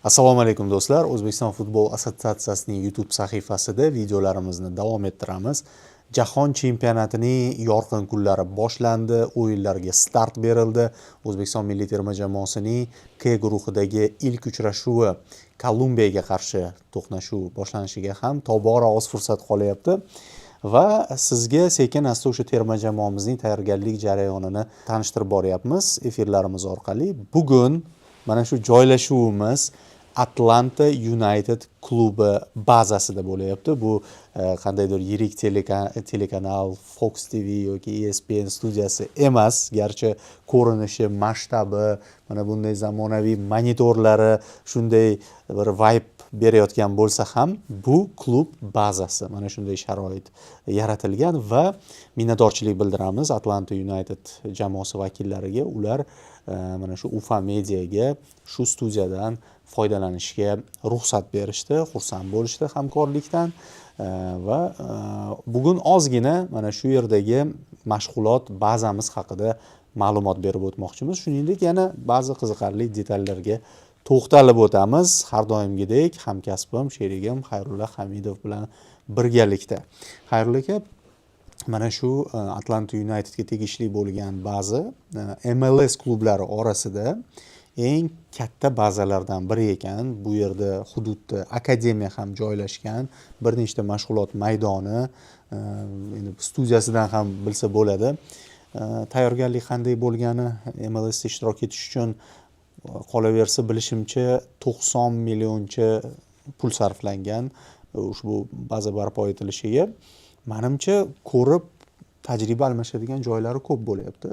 Assalomu alaykum, do'stlar. O'zbekiston futbol assotsiatsiyasining YouTube sahifasida videolarimizni davom ettiramiz. Jahon chempionatining yorqin kunlari boshlandi, o'yinlarga start berildi. O'zbekiston milliy terma jamoasining K guruhidagi ilk uchrashuvi, Kolumbiyaga qarshi to'qnashuv boshlanishiga ham tobora oz fursat qolyapti va sizga sekin asta o'sha terma jamoamizning tayyorgarlik jarayonini tanishtirib boryapmiz efirlarimiz orqali. Bugun mana shu joylashuvimiz Atlanta United klubi bazasida bo'lyapti. Bu qandaydir yirik telekanal, Fox TV yoki ESPN studiyasi emas, garchi ko'rinishi, masshtabi, mana bunday zamonaviy monitorlari shunday bir vibe berayotgan bo'lsa ham, bu klub bazasi, mana shunday sharoit yaratilgan va minnatdorchilik bildiramiz Atlanta United jamoasi vakillariga. Ular mana shu Ufa Mediaga shu studiyadan foydalanishga ruxsat berishdi, xursand bo'lishdi hamkorlikdan va bugun ozgina mana shu yerdagi mashg'ulot bazamiz haqida ma'lumot berib o'tmoqchimiz. Shuningdek, yana ba'zi qiziqarli detallarga to'xtalib o'tamiz. Har doimgidek hamkasbim, sherigim Xayrulla Hamidov bilan birgalikda. Xayrulla aka, mana shu Atlanta Unitedga tegishli bo'lgan baza MLS klublari orasida eng katta bazalardan biri ekan. Bu yerda, hududda akademiya ham joylashgan, bir nechta mashg'ulot maydoni, endi studiyasidan ham bilsa bo'ladi. Tayyorgarlik qanday bo'lgani MLSda ishtirok etish uchun, qolaversa, bilishimcha, 90 millioncha pul sarflangan ushbu baza barpo etilishiga. Manimcha, ko'rib tajriba almashadigan joylari ko'p bo'lyapti.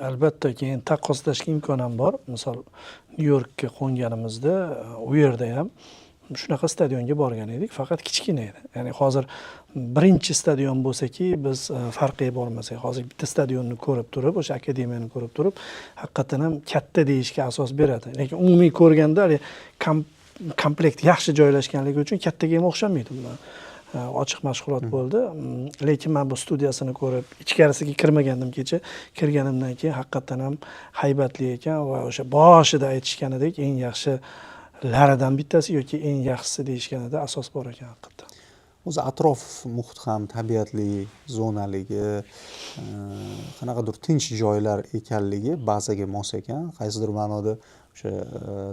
Albatta, keyin taqqoslashga imkon ham bor. Misol, Nyu Yorkka qo'nganimizda u yerda ham shunaqa stadionga borgan edik, faqat kichkina edi. Ya'ni hozir birinchi stadion bo'lsaki, biz farqiga bormasak, hozir bitta stadionni ko'rib turib, o'sha akademiyani ko'rib turib, haqiqatdan ham katta deyishga asos beradi. Lekin umumiy ko'rganda haligi komplekt yaxshi joylashganligi uchun kattaga ham o'xshamaydi umuman. Ochiq mashg'ulot bo'ldi. Lekin man bu studiyasini ko'rib, ichkarisiga kirmagandim kecha, kirganimdan keyin haqiqatdan ham haybatli ekan va o'sha boshida aytishganidek, eng yaxshilaridan bittasi yoki eng yaxshisi deyishganida asos bor ekan haqiqatdan. O'zi atrof muhit ham tabiatli zonaligi, qanaqadir tinch joylar ekanligi bazaga mos ekan. Qaysidir ma'noda o'sha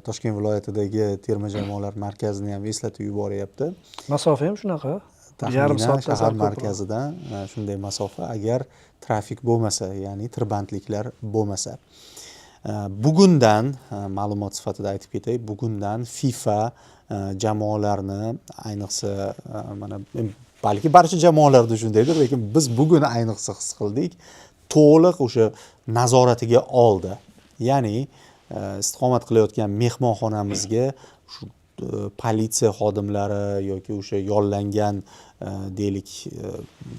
Toshkent viloyatidagi terma jamoalar markazini ham eslatib yuboryapti. Masofa ham shunaqa, yarim Taxminan soatdan shahar sal ko'proq. markazidan shunday masofa, agar trafik bo'lmasa, ya'ni tirbandliklar bo'lmasa. Bugundan ma'lumot sifatida aytib ketay, bugundan FIFA jamoalarni, ayniqsa mana balki barcha jamoalarda shundaydir, lekin biz bugun ayniqsa his qildik, to'liq o'sha nazoratiga oldi. Ya'ni istiqomat qilayotgan mehmonxonamizga shu politsiya xodimlari yoki o'sha yollangan, deylik,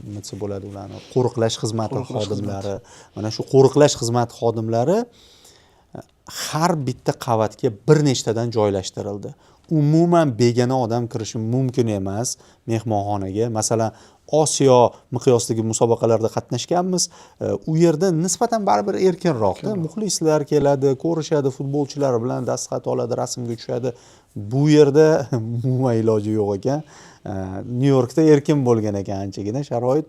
nima desa bo'ladi ularni, qo'riqlash xizmati Qo'riqlash. xodimlari, mana shu qo'riqlash xizmati xodimlari har bitta qavatga bir nechtadan joylashtirildi. Umuman begona odam kirishi mumkin emas mehmonxonaga. Masalan, Osiyo miqyosidagi musobaqalarda qatnashganmiz. U yerda nisbatan baribir erkinroqda, muxlislar keladi, ko'rishadi, futbolchilar bilan dastxat oladi, rasmga tushadi. Bu yerda umuman iloji yo'q ekan. Nyu Yorkda erkin bo'lgan ekan anchagina sharoit,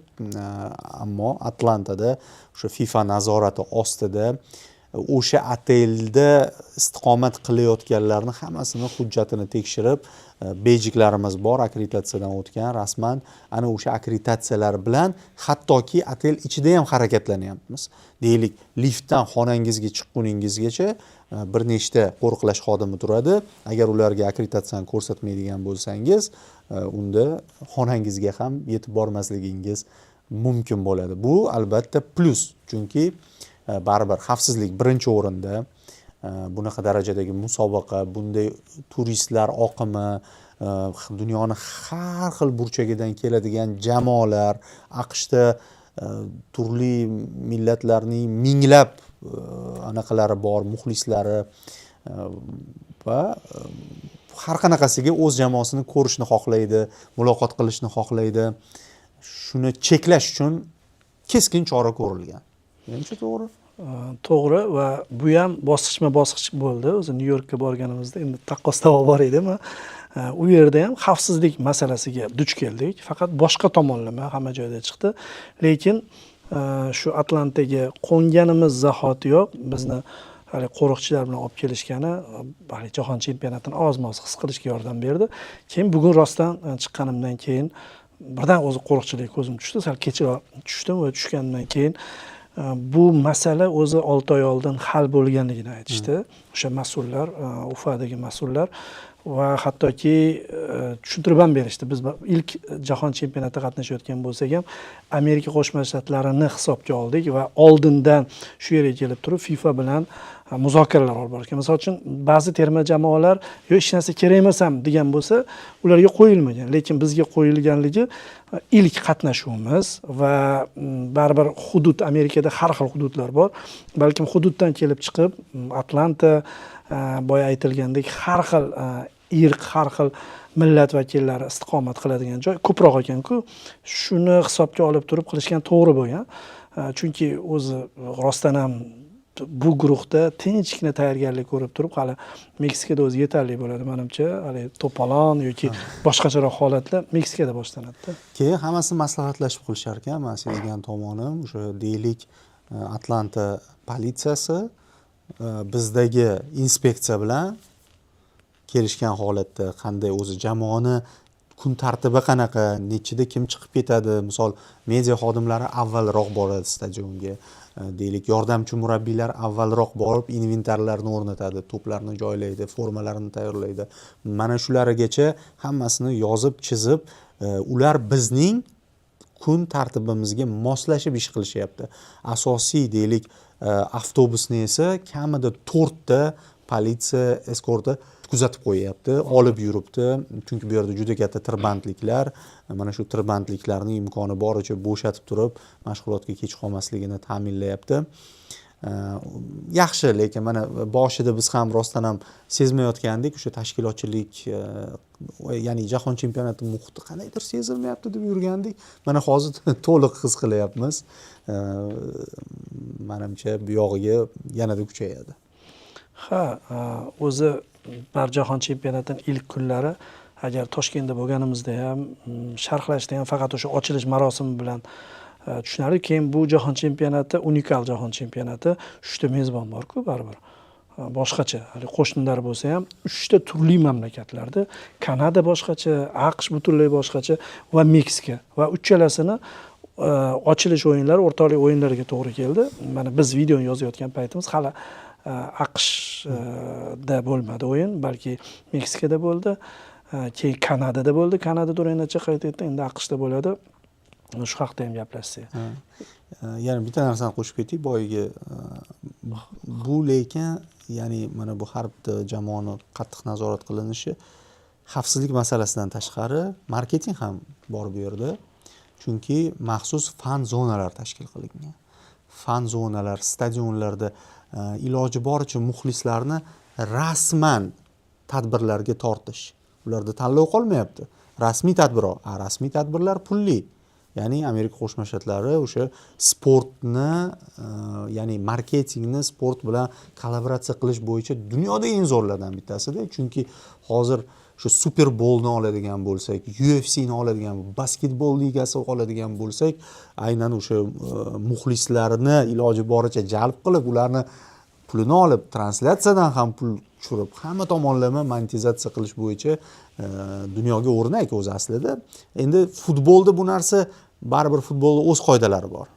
ammo Atlantada o'sha FIFA nazorati ostida o'sha otelda istiqomat qilayotganlarni hammasini hujjatini tekshirib, beyjiklarimiz bor, akkreditatsiyadan o'tgan rasman, ana o'sha akkreditatsiyalar bilan hattoki otel ichida ham harakatlanyapmiz. Deylik, liftdan xonangizga chiqquningizgacha bir nechta qo'riqlash xodimi turadi. Agar ularga akkreditatsiyani ko'rsatmaydigan bo'lsangiz, unda xonangizga ham yetib bormasligingiz mumkin bo'ladi. Bu albatta plyus, chunki baribir xavfsizlik birinchi o'rinda. Bunaqa darajadagi musobaqa, bunday turistlar oqimi, dunyoni har xil burchagidan keladigan jamoalar, AQShda turli millatlarning minglab anaqalari bor, muxlislari va har qanaqasiga o'z jamoasini ko'rishni xohlaydi, muloqot qilishni xohlaydi. Shuni cheklash uchun keskin chora ko'rilgan, menimcha, to'g'ri. To'g'ri, va bu ham bosqichma bosqich bo'ldi. O'zi Nyu Yorkka borganimizda endi taqqoslab olib boray dema, u yerda ham xavfsizlik masalasiga duch keldik, faqat boshqa tomonlama hamma joyda chiqdi. Lekin shu Atlantaga qo'nganimiz zahotiyoq bizni hali qo'riqchilar bilan olib kelishgani hali jahon chempionatini ozmoz his qilishga yordam berdi. Keyin bugun rostdan chiqqanimdan keyin birdan o'zi qo'riqchilarga ko'zim tushdi, sal kechroq tushdim va tushganimdan keyin bu masala o'zi 6 oy oldin hal bo'lganligini aytishdi o'sha mas'ullar, Ufadagi mas'ullar, va hattoki tushuntirib ham berishdi: biz ilk jahon chempionatida qatnashayotgan bo'lsak ham, Amerika Qo'shma Shtatlarini hisobga oldik va oldindan shu yerga kelib turib FIFA bilan muzokaralar olib borishgan. Misol uchun, ba'zi terma jamoalar "Yo'q, hech narsa kerak emas" ham degan bo'lsa, ularga qo'yilmagan, lekin bizga qo'yilganligi ilk qatnashuvimiz va baribir hudud, Amerikada har xil hududlar bor, balkim hududdan kelib chiqib, Atlanta, boya aytilgandek, har xil irq, har xil millat vakillari istiqomat qiladigan joy ko'proq ekanku, shuni hisobga olib turib qilishgan to'g'ri bo'lgan. Chunki o'zi rostdan ham bu guruhda tinchgina tayyorgarlik ko'rib turib, hali Meksikada o'zi yetarli bo'ladi manimcha. Haligi to'polon yoki boshqacharoq holatlar Meksikada boshlanadida. Keyin hammasini maslahatlashib qilishar ekan. Man sezgan tomonim o'sha, deylik, Atlanta politsiyasi bizdagi inspeksiya bilan kelishgan holatda qanday o'zi jamoani kun tartibi qanaqa, nechida kim chiqib ketadi, misol, media xodimlari avvalroq boradi stadionga, deylik, yordamchi murabbiylar avvalroq borib inventarlarni o'rnatadi, to'plarni joylaydi, formalarni tayyorlaydi, mana shularigacha hammasini yozib chizib, ular bizning kun tartibimizga moslashib ish qilishyapti. Asosiy, deylik, avtobusni esa kamida to'rtta politsiya eskorti kuzatib qo'yyapti, olib yuribdi, chunki bu yerda juda katta tirbandliklar. Mana shu tirbandliklarni imkoni boricha bo'shatib turib, mashg'ulotga kech qolmasligini ta'minlayapti. Yaxshi, lekin mana boshida biz ham rostdan ham sezmayotgandik o'sha tashkilotchilik, ya'ni jahon chempionati muhiti qandaydir sezilmayapti deb yurgandik. Mana hozir to'liq his qilyapmiz. Manimcha, bu yog'iga yanada kuchayadi. Ha, o'zi bar jahon chempionatini ilk kunlari agar Toshkentda bo'lganimizda ham, sharhlashda ham faqat o'sha ochilish marosimi bilan tushunardik. Keyin bu jahon chempionati unikal jahon chempionati, uchta mezbon borku baribir. Boshqacha, hali qo'shnilar bo'lsa ham, uchta turli mamlakatlarda: Kanada boshqacha, AQSh butunlay boshqacha va Meksika. Va uchalasini ochilish o'yinlari o'rtoqlik o'yinlariga to'g'ri keldi. Mana biz videoni yozayotgan paytimiz hali AQShda bo'lmadi o'yin, balki Meksikada bo'ldi, keyin Kanadada bo'ldi, Kanada durangnacha qayd etdi, endi AQShda bo'ladi. Shu haqida ham gaplashsak. Yana bitta narsani qo'shib ketay boyagi, bu lekin, ya'ni mana bu har bitta jamoani qattiq nazorat qilinishi, xavfsizlik masalasidan tashqari marketing ham bor bu yerda, chunki maxsus fan zonalar tashkil qilingan. Fan zonalar stadionlarda, iloji boricha muxlislarni rasman tadbirlarga tortish. Ularda tanlov qolmayapti, rasmiy tadbir, a rasmiy tadbirlar pulli. Ya'ni Amerika Qo'shma Shtatlari o'sha sportni, ya'ni marketingni sport bilan kollaboratsiya qilish bo'yicha dunyoda eng zo'rlardan bittasida. Chunki hozir shu Super Bowlni oladigan bo'lsak, UFCni oladigan, basketbol ligasi oladigan bo'lsak, aynan o'sha muxlislarni iloji boricha jalb qilib, ularni pulini olib, translyatsiyadan ham pul tushirib, hamma tomonlama monetizatsiya qilish bo'yicha dunyoga o'rnak o'zi aslida. Endi futbolda bu narsa baribir, futbolda o'z qoidalari bor,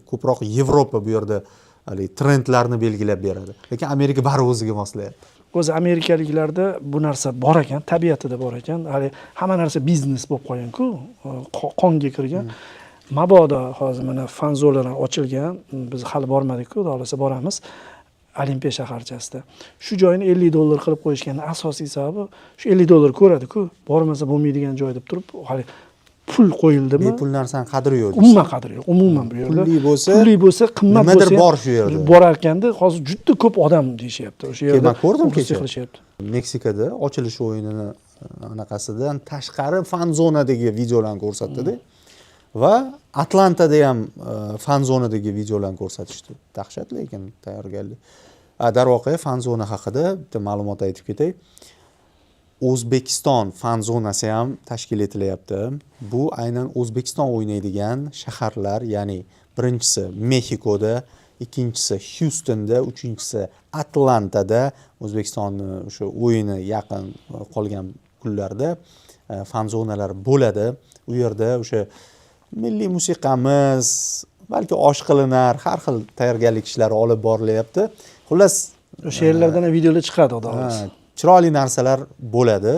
ko'proq Yevropa bu yerda haligi trendlarni belgilab beradi, lekin Amerika baribir o'ziga moslayapti. O'zi amerikaliklarda bu narsa bor ekan, tabiatida bor ekan. Hali hamma narsa biznes bo'lib qolganku, qonga kirgan. Mabodo hozir mana fan zonalar ochilgan, biz hali bormadikku, xudo xohlasa boramiz, Olimpiya shaharchasida shu joyni 50 dollar qilib qo'yishgani asosiy sababi shu 50 dollar ko'radiku, bormasa bo'lmaydigan joy deb turib, hali pul qo'yildimi. Bepul narsani qadri yo'q deysiz. Umuman qadri yo'q, umuman bu yerda. Pulli bo'lsa, pulli bo'lsa, qimmat nimadir bo'lsa ham bor shu yerda. Borar ekanda, hozir juda ko'p odam deyishyapti o'sha yerda, Man ko'rdim muxlislik kecha. qilishyapti. Meksikada ochilish o'yinini anaqasidan tashqari fan zonadagi videolarni ko'rsatdida. Va Atlantada ham fan zonadagi videolarni ko'rsatishdi. Dahshat lekin tayyorgarlik. Darvoqe, fan zona haqida bitta ma'lumot aytib ketay. O'zbekiston fan zonasi ham tashkil etilyapti. Bu aynan O'zbekiston o'ynaydigan shaharlar, ya'ni birinchisi Mexikoda, ikkinchisi Hyustonda, uchinchisi Atlantada O'zbekistonni o'sha o'yini yaqin qolgan kunlarda fan zonalar bo'ladi. U yerda o'sha milliy musiqamiz, balki osh qilinar, har xil tayyorgarlik ishlari olib borilyapti. Xullas, o'sha yerlardan ham videolar chiqadi, xudo xohlasa. Chiroyli narsalar bo'ladi.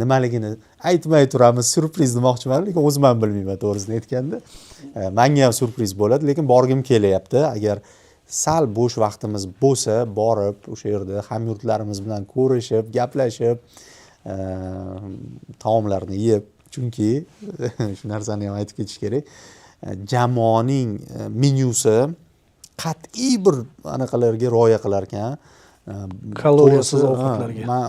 Nimaligini aytmay turamiz, syurpriz demoqchiman, lekin o'zim ham bilmayman, to'g'risini aytganda. Manga ham syurpriz bo'ladi, lekin borgim kelyapti. Agar sal bo'sh vaqtimiz bo'lsa, borib o'sha yerda hamyurtlarimiz bilan ko'rishib, gaplashib, taomlarni yeb, chunki shu narsani ham aytib ketish kerak. Jamoaning menyusi qat'iy bir anaqalarga rioya qilar ekan. Kaloriyasiz To'g'risi, ovqatlarga. Man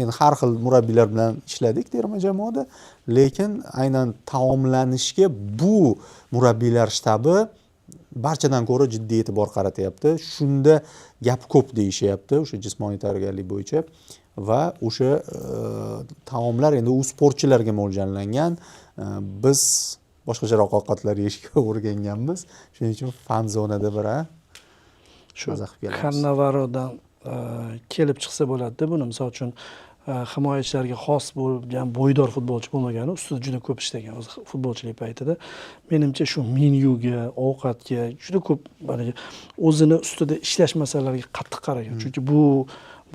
endi har xil murabbiylar bilan ishladik terma jamoada, lekin aynan taomlanishga bu murabbiylar shtabi barchadan ko'ra jiddiy e'tibor qaratyapti. Shunda gap ko'p deyishyapti o'sha jismoniy tayyorgarlik bo'yicha va o'sha taomlar endi u sportchilarga mo'ljallangan. Biz boshqacharoq ovqatlar yeyishga o'rganganmiz. Shuning uchun fan zonada bir Shu maza qilib kelamiz. Kannavarodan kelib chiqsa bo'ladida buni. Misol uchun, himoyachilarga xos bo'lgan bo'ydor futbolchi bo'lmagani ustida juda ko'p ishlagan o'zi futbolchilik paytida. Menimcha, shu menyuga, ovqatga juda ko'p haligi o'zini ustida ishlash masalalariga qattiq qaragan. Chunki bu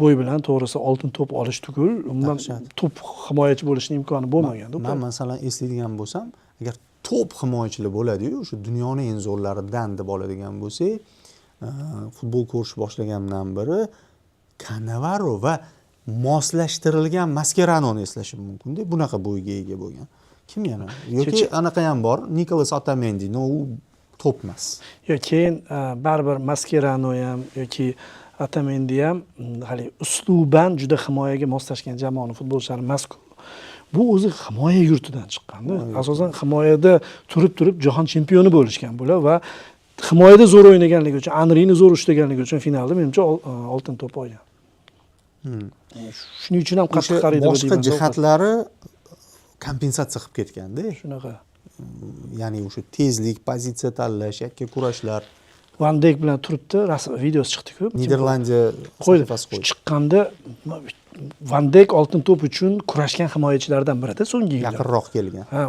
bo'y bilan, to'g'risi, oltin to'p olish tugul, umuman Dahshat. top himoyachi bo'lishning imkoni bo'lmagan. Man masalan eslaydigan bo'lsam, agar top himoyachilar bo'ladiyu, o'sha dunyoni eng zo'rlaridan deb oladigan bo'lsak, futbol ko'rish boshlaganimdan beri Kannavaro va moslashtirilgan Maskeranoni eslashim mumkinda, bunaqa bo'yga ega bo'lgan. Kim yana? Yoki anaqa ham bor, Nikolas Otamendi, но u top emas. Yo'q, keyin baribir Maskerano ham yoki Otamendi ham haligi usluban juda himoyaga moslashgan jamoani futbolchilari emas-ku. Bu o'zi himoya yurtidan chiqqanda, asosan himoyada turib turib jahon chempioni bo'lishgan bular va himoyada zo'r o'ynaganligi uchun, Anrini zo'r ushlaganligi uchun finalda, menimcha, oltin to'p olgan. Shuning uchun ham qattiq O'sha qaraydi boshqa deyman. Jihatlari kompensatsiya qilib ketganda. Shunaqa. Ya'ni o'sha tezlik, pozitsiya tanlash, yakka kurashlar. Van Dayk bilan turibdi, rasm videosi chiqdi-ku. Niderlandiya Qo'ydi. sahifasi qo'ydi. Chiqqanda Van Dayk oltin to'p uchun kurashgan himoyachilardan birida so'nggi yillar. Yaqinroq kelgan. Ha,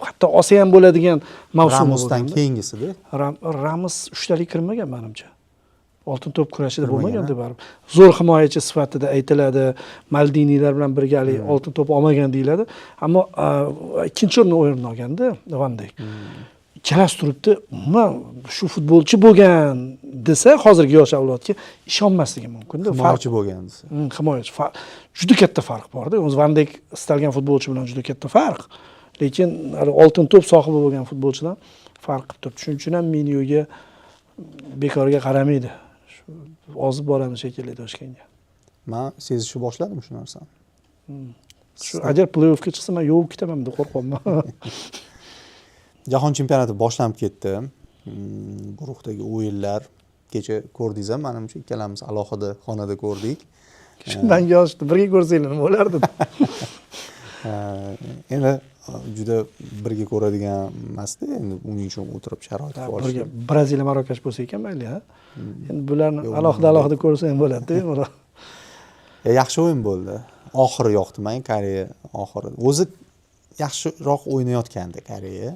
hatto olsa ham bo'ladigan mavsum Ramosdan bo'lganda. keyingisida. Ramos uchtalik kirmagan, manimcha. Oltin to'p kurashida Kirmagan, bo'lmagan ha? Deb baribir. Zo'r himoyachi sifatida aytiladi. Maldinilar bilan birga haligi oltin to'p olmagan deyiladi. Ammo ikkinchi o'rinni olganda Van Dayk. Ikkalasi turibdi, umuman shu futbolchi bo'lgan desa, hozirgi yosh avlodga ishonmasligi mumkin-da. Himoyachi bo'lgan desa. Himoyachi. Juda katta farq borda. O'zi Van Dayk istalgan futbolchi bilan juda katta farq. Lekin hali oltin to'p sohibi bo'lgan futbolchidan farq qilib turibdi. Shuning uchun ham menyuga bekorga qaramaydi. Shu ozib boramiz shekilli Toshkentga. Man sezishni boshladim shu narsani. Shu agar play-offga chiqsa, man yovib ketaman deb qo'rqyapman. Jahon chempionati boshlanib ketdi. Guruhdagi o'yinlar kecha ko'rdingiz ham, manimcha, ikkalamiz alohida xonada ko'rdik. Shundan yozishdi, birga ko'rsanglar nima bo'lardi? Endi juda birga ko'radigan emasda, endi uning uchun o'tirib sharoit qilib olish Birga kerak. Braziliya Marokash bo'lsa ekan, mayli, ha. Endi bularni Yo'q, alohida alohida ko'rsa ham bo'ladi-da, bemalol. Yaxshi o'yin bo'ldi. Oxiri yoqdi menga Koreya oxiri. O'zi yaxshiroq o'ynayotgandi Koreya.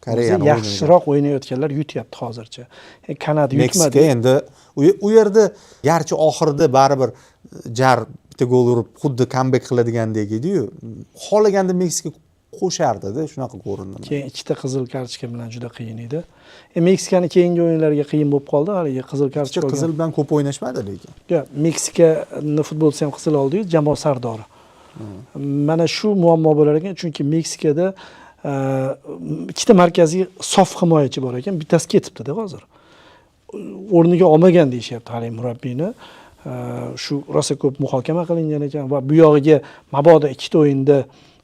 Koreyani O'zi yaxshiroq o'ynayotganlar yutyapti hozircha. Kanada Meksika yutmadi. Endi u yerda garchi oxirida baribir jar bitta gol urib, xuddi comeback qiladigandek edi-yu. Xohlaganda Meksika qo'shardida, shunaqa ko'rindi menga. Keyin ikkita qizil kartochka bilan juda qiyin edi. Meksikani keyingi o'yinlarga qiyin bo'lib qoldi, haligi qizil kartochka Ikkita olgan. Qizil bilan ko'p o'ynashmadi lekin. Yo'q, Meksikani futbolchisi ham qizil oldi-yu, jamoa sardori. Mana shu muammo bo'lar ekan, chunki Meksikada ikkita markaziy sof himoyachi bor ekan, bittasi ketibdi-da hozir. O'rniga olmagan deyishyapti haligi murabbiyni. Shu rosa ko'p muhokama qilingan ekan va bu yog'iga mabodo ikkita o'yinda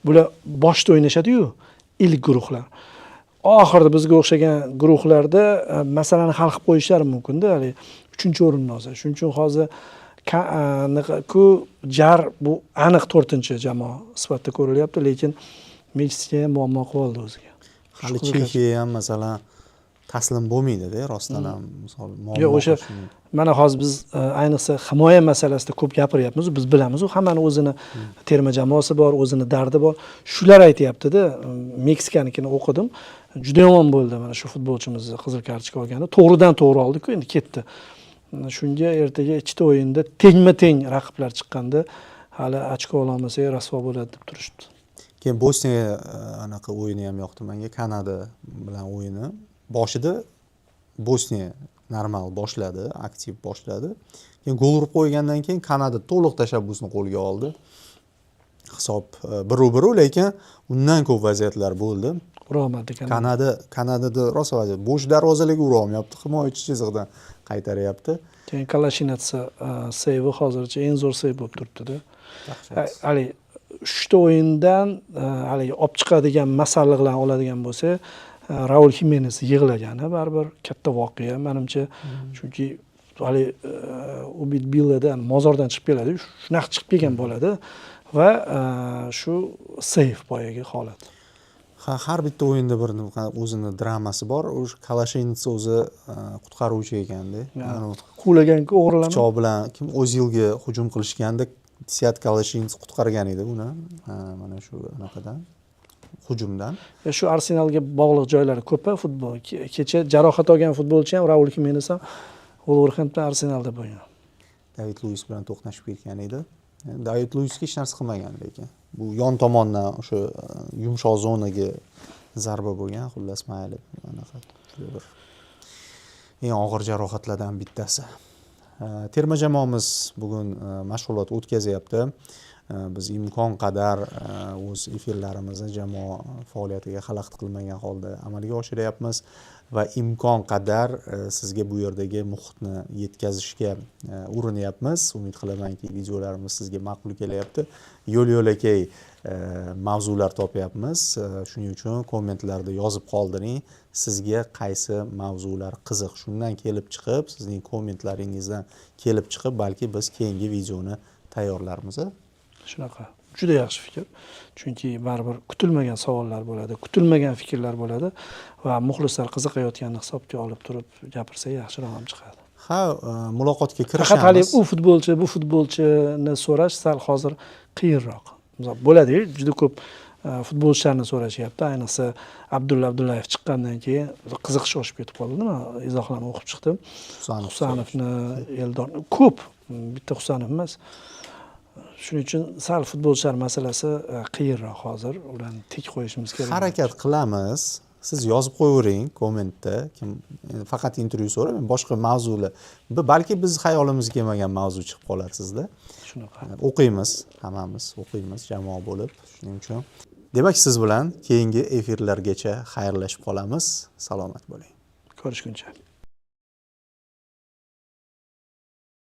Bular boshda o'ynashadi-yu, ilk guruhlar. Oxirida bizga o'xshagan guruhlarda masalani hal qilib qo'yishlari mumkin-da, hali 3-o'rinni olsa. Shuning uchun hozir ku jar bu aniq 4-jamoa sifatida ko'rilyapti, lekin Meksika ham muammo qilib oldi o'ziga. Hali Chexiya ham masalan taslim bo'lmaydi-da, rostdan ham misol muammo. Yo'q, o'sha mana hozir biz ayniqsa himoya masalasida ko'p gapiryapmiz. Biz bilamiz, u hammani o'zini terma jamoasi bor, o'zini dardi bor. Shular aytyapti-da, Meksikanikini o'qidim. Juda yomon bo'ldi mana shu futbolchimiz qizil kartochka olganda. To'g'ridan to'g'ri oldi-ku, endi ketdi. Shunga ertaga ikkita o'yinda tengma-teng raqiblar chiqqanda hali ochko ololmasak rasvo bo'ladi deb turishibdi. Keyin Bosniya anaqa o'yini ham yoqdi menga, Kanada bilan o'yini. Boshida Bosniya normal boshladi, aktiv boshladi. Keyin gol urib qo'ygandan keyin Kanada to'liq tashabbusni qo'lga oldi. Hisob 1-1, lekin undan ko'p vaziyatlar bo'ldi. Urolmadi Kanada. Kanadada rosa vaziyat. Bo'sh darvozalarga ura olmayapti, himoyachi chiziqdan qaytaryapti. Keyin Kalashinatsa seyvi hozircha eng zo'r seyv bo'lib turibdi-da. Hali 3 ta o'yindan haligi olib chiqadigan masalliqlarni oladigan bo'lsa, Raul Ximenes yig'lagani baribir katta voqea menimcha. Chunki hali Ubid Billadan mozordan chiqib keladi, shunaqa chiqib kelgan bo'ladi va shu seyf boyagi holat. Ha, har bitta o'yinda bir o'zini dramasi bor. O'sha Kalashinets o'zi qutqaruvchi ekanda. Quvlagan-ku o'g'rilarni. Pichoq bilan kim O'zilga hujum qilishganda Seat Kalashinets qutqargan edi uni. Mana shu anaqadan, hujumdan. Shu Arsenalga bog'liq joylari ko'p futbol. Kecha jarohat olgan futbolchi ham Raul Ximenes ham Wolverhampton Arsenalda bo'lgan. David Luiz bilan to'qnashib ketgan edi. David Luizga hech narsa qilmagan lekin. Bu yon tomondan o'sha yumshoq zonaga zarba bo'lgan, xullas mayli, anaqa juda bir eng og'ir jarohatlardan bittasi. Terma jamoamiz bugun mashg'ulot o'tkazyapti. Biz imkon qadar o'z efirlarimizni jamoa faoliyatiga xalaqit qilmagan holda amalga oshiryapmiz va imkon qadar sizga bu yerdagi muhitni yetkazishga urinyapmiz. Umid qilamanki, videolarimiz sizga ma'qul kelyapti. Yo'l-yo'lakay mavzular topyapmiz. Shuning uchun kommentlarda yozib qoldiring, sizga qaysi mavzular qiziq. Shundan kelib chiqib, sizning kommentlaringizdan kelib chiqib, balki biz keyingi videoni tayyorlarmiz. Shunaqa. Juda yaxshi fikr. Chunki baribir kutilmagan savollar bo'ladi, kutilmagan fikrlar bo'ladi va muxlislar qiziqayotganini hisobga olib turib gapirsa yaxshiroq ham chiqadi. Ha, muloqotga kirishamiz. Faqat hali u futbolchi, bu futbolchini so'rash sal hozir qiyinroq. Misol bo'ladi-yu, juda ko'p futbolchilarni so'rashyapti. Ayniqsa Abdulla Abdullayev chiqqandan keyin qiziqish oshib ketib qoldi. Nima izohlarni o'qib chiqdim. Husanovni, Eldor ko'p, bitta Husanov emas. Shuning uchun sal futbolchilar masalasi qiyinroq hozir. Ularni tek qo'yishimiz kerak. Harakat qilamiz. Siz yozib qo'yavering kommentda. Kim faqat intervyu so'ramang, boshqa mavzular. Balki biz xayolimizga kelmagan mavzu chiqib qolar sizda. Shunaqa. O'qiymiz, hammamiz o'qiymiz jamoa bo'lib. Shuning uchun demak siz bilan keyingi efirlargacha xayrlashib qolamiz. Salomat bo'ling. Ko'rishguncha.